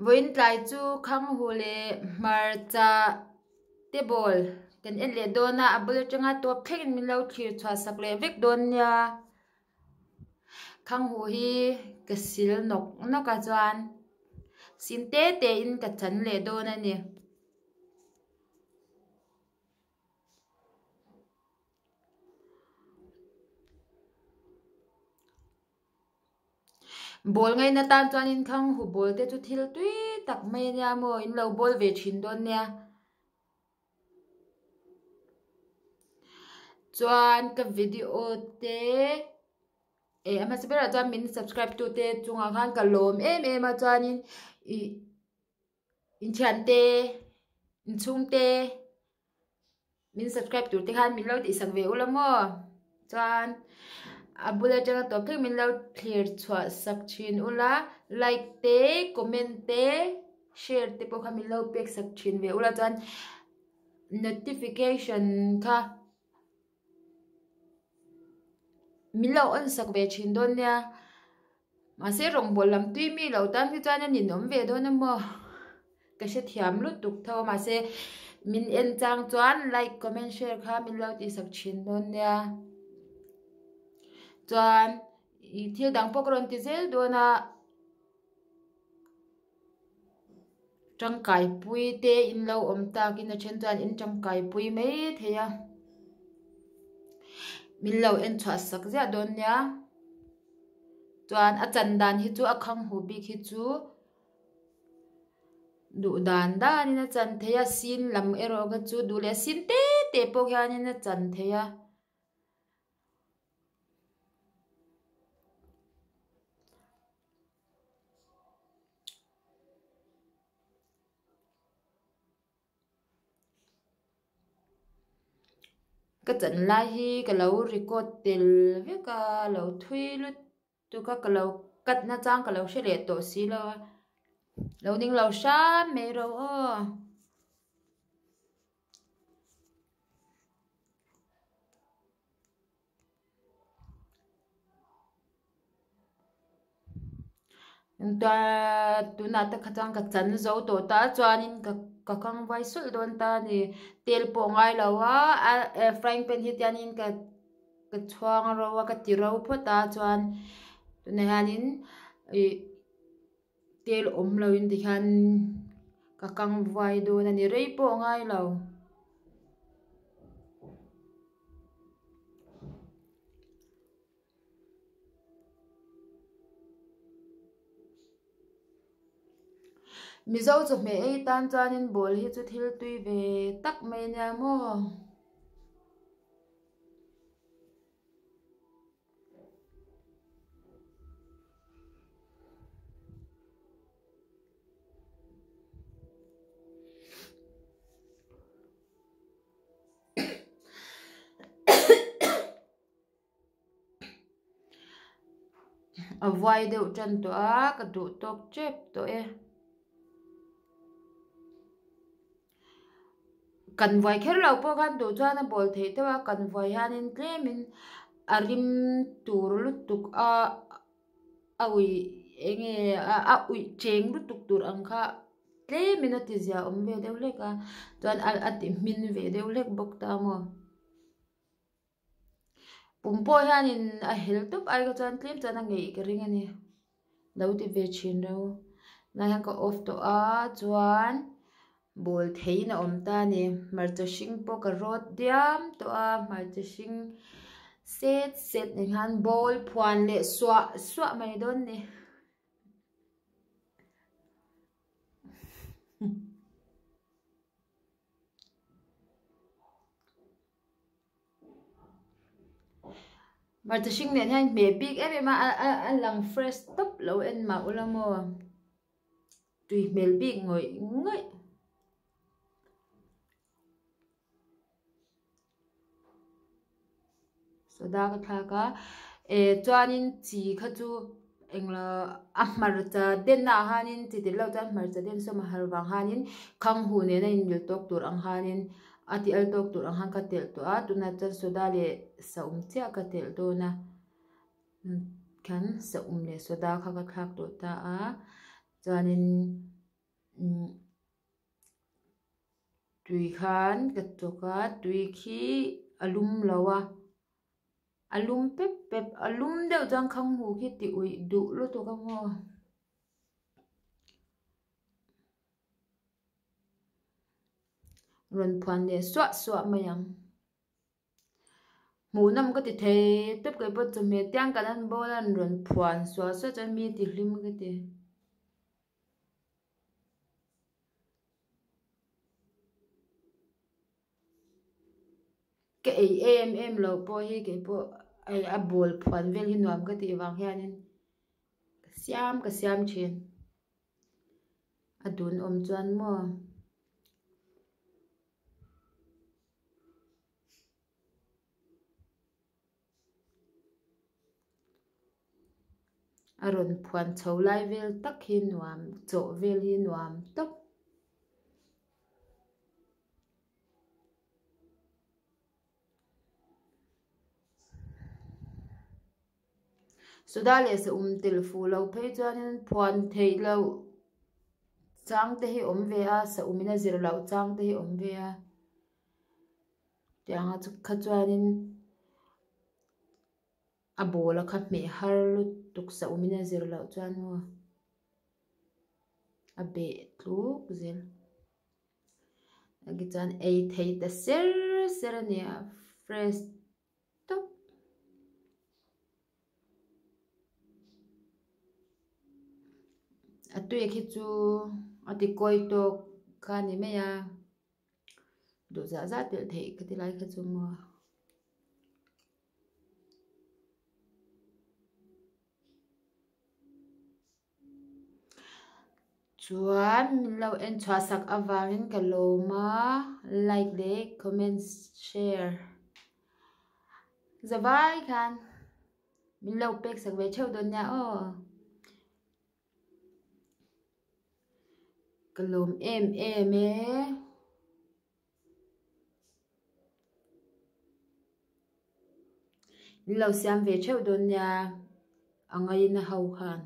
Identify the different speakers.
Speaker 1: Vawiin tlai chu Khanghu leh hmarcha te bawl kan en leh dawn a, a bul atanga tawp thlengin min lo thlir chhuah sak leh vek dawn nia. Khanghu hi ka sil nawk nawk a chuan sin te te in ka chan leh dawn a ni. Bawl ngaina tan chuanin Khanghu bawl te chu thil tui tak mai ania maw in lo bawl ve thin dawn nia. Chuan ka video te eh a hmasa berah chuan min subscribe tu te chungah khan ka lawm em em a chuanin ih inthiante inchhungte min subscribe tur te khan min lo tihsak ve ula maw chuan a bul atanga tawp thleng min lo thlir chhuah sak thin ula like te comment te share te pawh kha min lo pek sak thin ve ula chuan notification kha min lo on sak ve thin dawn nia mahse rawngbawl lam tui mi lo tan hi chuan a ninawm ve dawn a maw ka hrethiam lutuk tho a mahse min en chang chuan like comment share kha min lo tih sak thin dawn nia chuan ih thil dang pawh ka rawn ti zel dawn a. Tangkaipui te in lo awm takin a then chuan in tangkaipui mai thei a, min lo en chhuah sak ziah dawn nia chuan a chan dan hi chu a khang huh bik hi chu duh dan danin a chan thei a sin lam erawh kha chu duh leh sin te te pawh hianin a chan thei a. Ka chan lai hi ka lo record tel vek a lo thui lutuk a ka lo cut na chang ka lo hre leh tawh si lo a lo ning lo hram mai rawh aw. Tunah te kha chuan ka chan zo tawh ta chuanin ka ka kang vai sulh dawn ta a ni tel pawh ngai lo a frying pan hi tianin ka ka chhuang ro a ka ti ro phawt a chuan tunah hianin ih tel awm lo in tikhian ka kang vai dawn a ni rei pawh ngai lo. Mizo chawhmeh ei tan chuanin bawl hi chu thil tui ve tak mai ania maw. A vuai deuh tan tawh a ka duh tawk tep tawh e kan vuai kher lo pawh khan duh chuan a bawl theih deuh a kan vuai hianin tlemin a rim tur lutuk a a uih eng nge a uih cheng lutuk tur ang kha. Tlemin a ti zia awm ve deuh hlek a, chuan a ti hmin ve deuh hlek bawk ta maw. Pum pawh hianin a hel tawp ai kha chuan tlem chuan a ngeih ka ring a ni. Lo ti ve thin reuh. Tunah hian ka off tawh a, chuan bawl theiin a awm ta a ni. Hmarcha hring pawh ka rawt diam tawh a, hmarcha hring set set ni khan bowl phuan leh suah suah mai dawn a ni. Hmarcha hring nen hian hmeh bik em em a a lang fresh tawp lo en mah ula maw tui hmel bik ngawih ngawih. Soda ka thlak a eh chuanin chi kha chu englo a hmarcha den ah khanin chi tel lo chuan hmarcha den sawm a har vang khanin khanghu nena inmil tawk tur ang khanin a ti al tawk tur ang khan ka telh tawh a tunah chuan soda leh saum chiah ka telh dawn a khan saum leh soda kha ka thlak tawh ta a chuanin. Umm tui khan ka chawk a tui khi a lum lo a a lum pep pep a lum deuh chuan khanghu khi ti uih duh lutuk a maw. Rawn phuan leh suah suah mai ang. Hmuh nawm ka ti thei tawp kei pawh chawhmeh tiang kan han bawl a an rawn phuan suah suah chuan mi ti hlim ka ti. Ka ei em em loh pawh hi kei pawh a bawl phuan vel hi nuam ka tih vang hianin ka siam ka siam thin. A dun awm chuan maw. A rawn phuan chho lai vel tak hi nuam chawh vel hi nuam tawp. Soda leh saum tel fuh loh phei chuanin phuan theih loh chang te hi awm ve a saum in a zir loh chang te hi awm ve a tiang a kha chuanin a ball a kha hmeh har lutuk saum in a zir loh chuan maw a beh tluk zel tichuan ei thei ta ser ser a ni a fresh. tawp. A tui khi chu a ti kawi tawk kha a ni mai a duh zah zah telh theih ka ti lai kha chu maw. Chuan min lo en chhuah sak avangin ka lawm a like leh comment share zavai khan min lo pek sak ve theuh dawn nia aw ka lawm em em e. Min lo siam ve theuh dawn nia a ngaina ho khan.